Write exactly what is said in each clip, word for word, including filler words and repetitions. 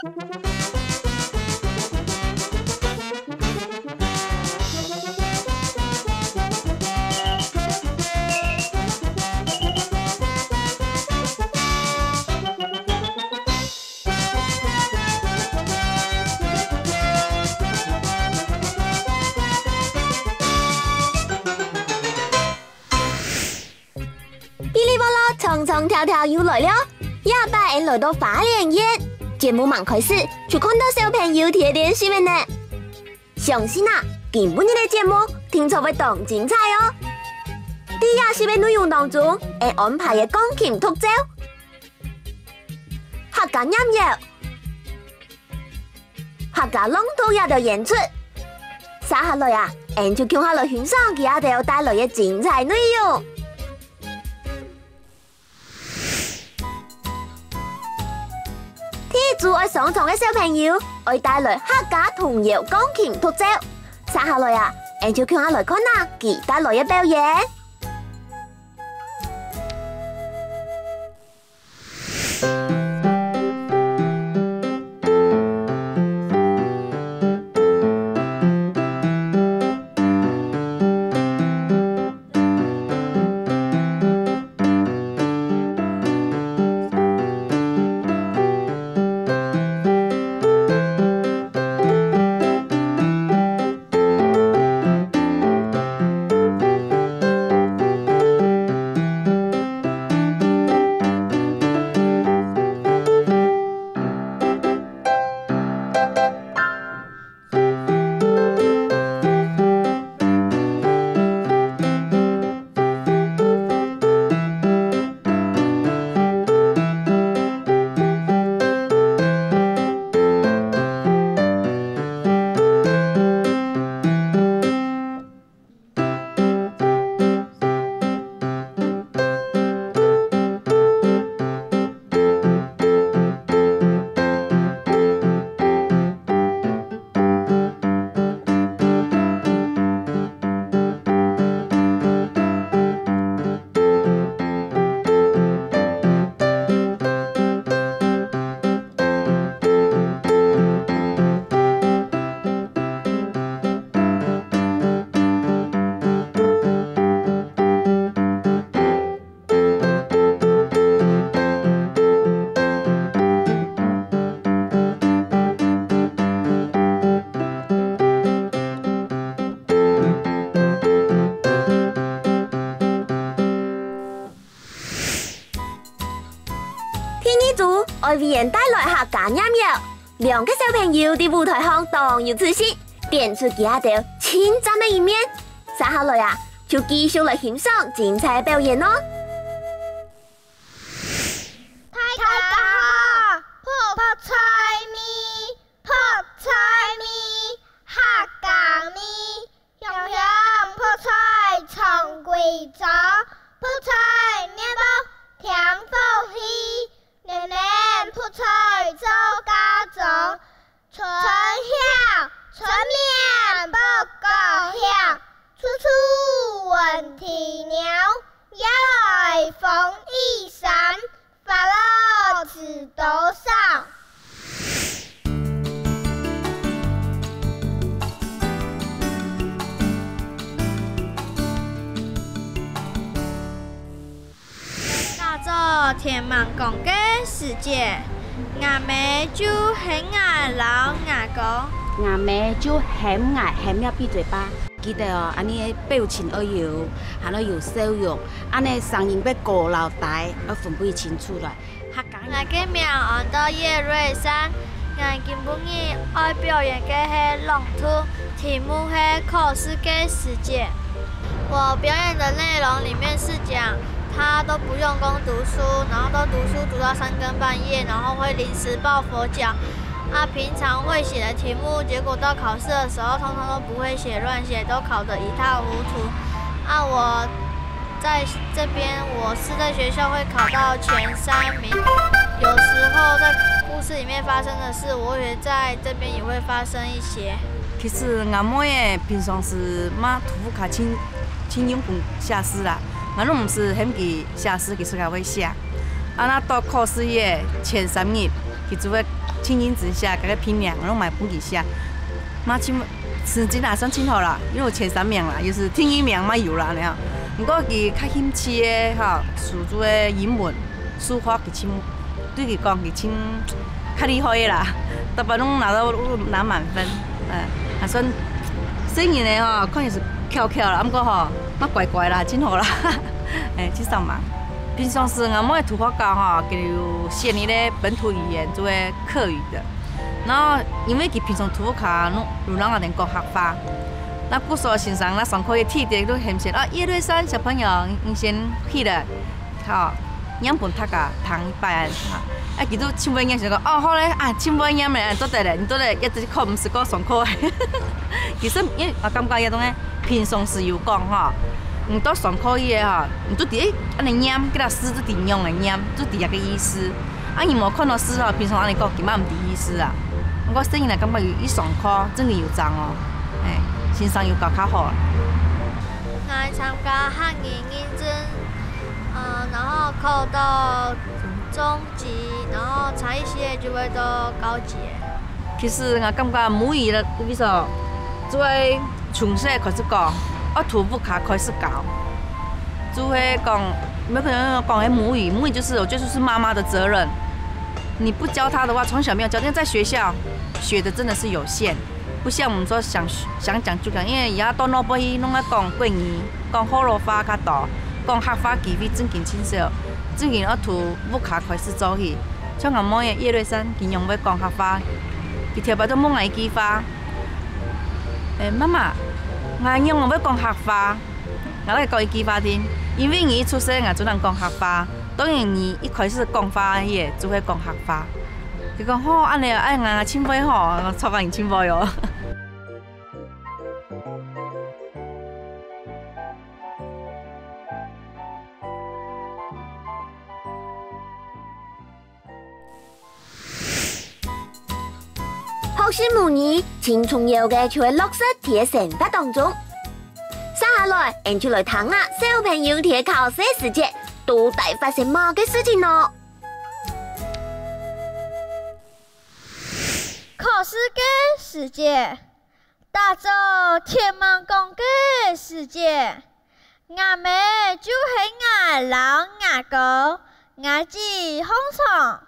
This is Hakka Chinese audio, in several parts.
嗶哩啵啦，長長條條又來了。這擺𠊎來到花蓮縣，節目吂開始，就看到小朋友在該練習呢。相信啊，今晡日个節目定著會當精彩哦！在這集个內容當中，𠊎安排个鋼琴獨奏、客家民謠、 客家朗讀這兜演出。接下來啊，𠊎就共下來欣賞佢兜帶來个精彩內容。第一組愛上場个小朋友，愛帶來客家童謠鋼琴獨奏。接下來啊，𠊎就共下來看啊，佢帶來个表演。 第二組，愛為𠊎帶來客家民謠。兩個小朋友在舞台項當有自信，展出佢兜盡讚个一面。接下來啊，就繼續來欣賞精彩表演哦！大家好，泡泡菜味，泡菜味，客家味。 香香泡菜長歸朝，泡菜麵包添火氣，綿綿泡菜做嫁妝，春曉春綿發高興，處處聞啼鳥，夜來風雨聲。 花落知多少。打早天吂光个時節，吾姆就喊𠊎摎吾哥，吾姆就喊𠊎喊了閉嘴巴。 佢兜哦，恁呢个表情愛有，還愛有笑容，恁呢聲音愛高摎低，愛分別清楚來。客家人。𠊎个名安到葉瑞珊，𠊎今晡日愛表演个係朗讀，題目係考試个時節。我表演的內容裡面是講，他都不用功讀書，然後都讀書讀到三更半夜，然後會臨時抱佛腳。 啊，平常會寫的題目，結果到考試的時候，通通都不會寫，亂寫，都考得一塌糊塗。啊，我在這邊，我是在學校會考到前三名。有時候在故事裡面發生的事，我也在這邊也會發生一些。其實吾妹仔平常時嘛，讀書較盡，盡用功寫字啦，𠊎都毋使喊佢寫字，佢自家會寫。啊，那到考試个前三日，佢就會盡認真寫，該个批名攏嘛分佢寫。嘛盡，成績也算盡好啦，因為有前三名啦，就是第一名嘛有啦，恁樣。毋過佢較興趣个吼，屬於个英文、數學，佢盡，對佢講，佢盡較厲害个啦，逐擺攏拿到，拿滿分，嗯，還算細人个吼，看起來是翹翹啦，毋過吼，嘛乖乖啦，盡好啦，欸，盡煞猛。平常時𠊎妹个圖畫課吼，佢有選一个本土語言，就係客語的。然後因為佢平常圖畫課攏，攏摎𠊎等講客話，那故所先生那上課个第一節就喊先啊，葉瑞珊小朋友，你先起來，好，唸分大家聽一擺啊。啊，佢就盡會唸，就講，哦，好咧，啊，盡會唸咧，做得咧，你做得，一直考毋使過上課。其實因為啊，感覺這種个平常時有講吼，你到上課以後吼，你就知，欸，恁樣唸，這个字就知仰仔唸，就知這个意思。 啊，你無看到字吼，平常恁樣講，根本毋知意思啊。毋過細人仔感覺有一上課，真个有差哦。欸，先生有教較好。𠊎參加客語認證，呃，然後考到中級，然後差一些就會到高級。其實𠊎感覺母語个，比如說，就愛從細開始講，愛從屋下開始教。 就會講，沒有可能講，欸，母語，母語就是，我覺得就是媽媽的責任。你不教他的話，從小沒有教，因為在學校學的真的是有限，不像我們說想，想講就講，因為也到外背去，攏愛講國語，講學老話較多，講客話機會正經盡少，正經愛從屋下開始做起。像𠊎妹仔葉瑞珊，佢仰會講客話，佢頭擺都問𠊎一句話，欸，媽媽，𠊎仰會講客話？ 𠊎來講一句話聽，因為你一出世，𠊎就能講客話。當然，你一開始講話，你也就會講客話。佢講，吼，恁樣啊，哎，𠊎盡會吼，𠊎超過你盡會哦。 學習母語，盡重要个就係落實在生活當中。接下來，𠊎就來聽下小朋友在考試時節到底發生麼个事情咯。考試个時節， 打早天吂光个時節，吾姆就喊𠊎摎吾哥、吾姊䟘床，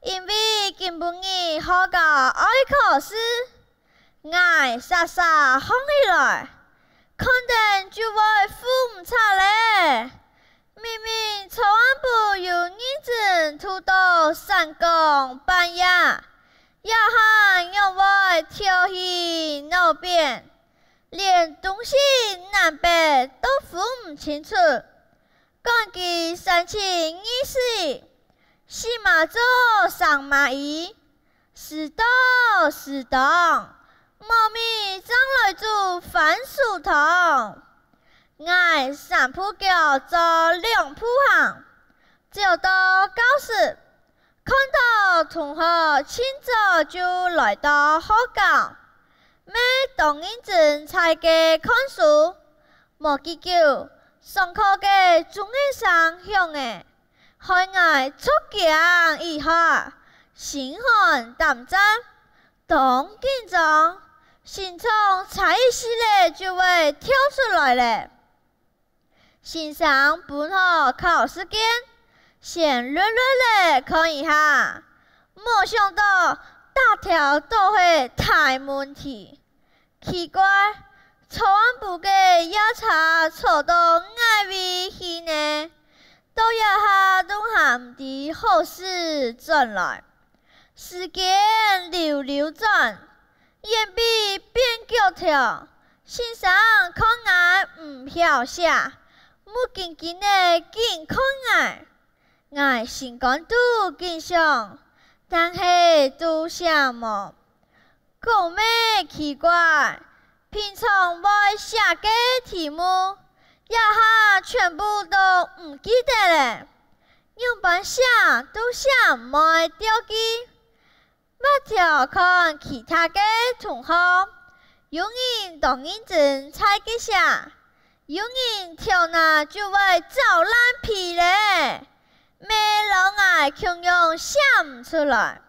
因為今晡日學校愛考試。𠊎煞煞䟘起來，看等就會赴毋掣咧。 明明昨暗晡有認真讀到三更半夜，這下仰會跳去腦邊，連東西南北都分毋清楚。趕緊生起意思，死馬左生馬尾， 時到時當，無米正來煮番薯湯。𠊎三步腳做兩步行，走到教室，看到同學盡早就來到學校，乜當認真在該看書。無幾久，上課个鐘仔聲響咧， 害𠊎著驚一下，心寒膽戰，當緊張，心臟差一息仔就會跳出來咧。先生分好考試卷，先略略仔看一下，無想到逐條都係大問題。 奇怪，昨暗晡个夜叉坐到哪位去呢？到這下都還毋知何時轉來。時間溜溜轉，眼鼻變腳條，先生看𠊎毋曉寫，目金金仔緊看𠊎。𠊎心肝肚緊想，但係都寫無。 講乜奇怪，平常會寫个題目，這下全部都毋記得咧。仰般寫都寫毋會牢記。斡頭看其他个同學，有人當認真在該寫，有人頭那就會走爛皮咧，乜摎𠊎共樣寫毋出來。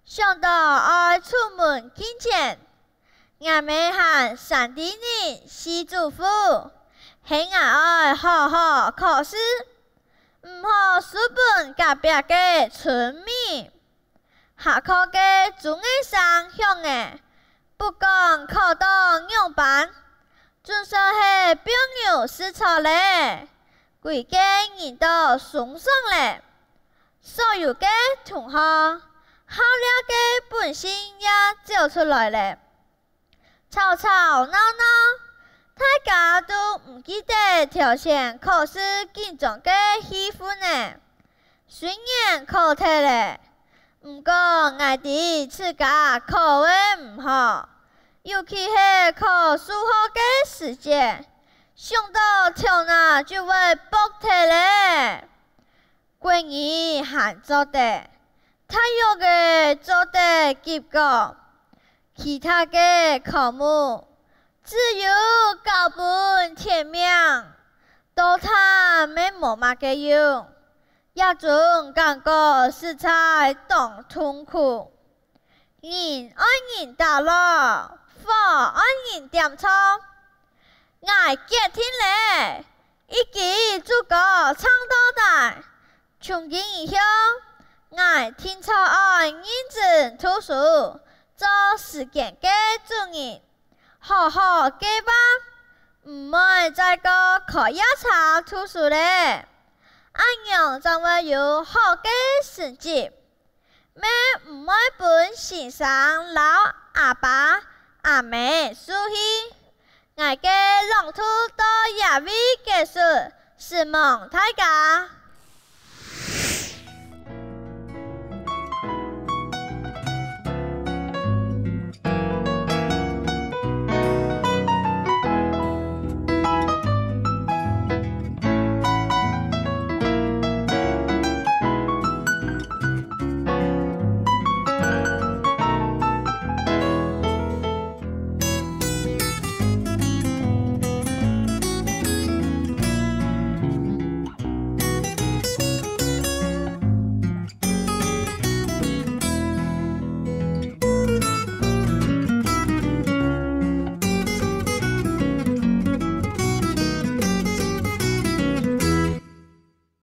想到愛出門進前，𠊎姆還三叮嚀四囑咐，喊𠊎愛好好考試，毋好輸分隔壁个村民。下課个鐘仔聲響咧，不管考到仰般，總算係放牛食草咧，歸個人都鬆爽咧。 所有个同學，好尞个本性也走出來咧。吵吵鬧鬧，大家都毋記得頭先考試緊張个氣氛咧。雖然考忒咧，毋過𠊎知自家考會毋好，尤其係考數學个時節，想到頭那就會爆忒咧。 國語還做得，大約个做得及格，其他个科目只有交分天命，多讀乜無麼个用，這種感覺實在當痛苦。 人愛人打落，火愛人點著。𠊎決定咧，一枝竹篙撐到底。從今以後，𠊎定著愛認真讀書，做時間个主人，好好計畫，毋會再過開夜車讀書咧。恁樣正會有好个成績。 乜毋會分先生摎阿爸阿姆受氣。𠊎个朗讀到這位結束，承蒙大家。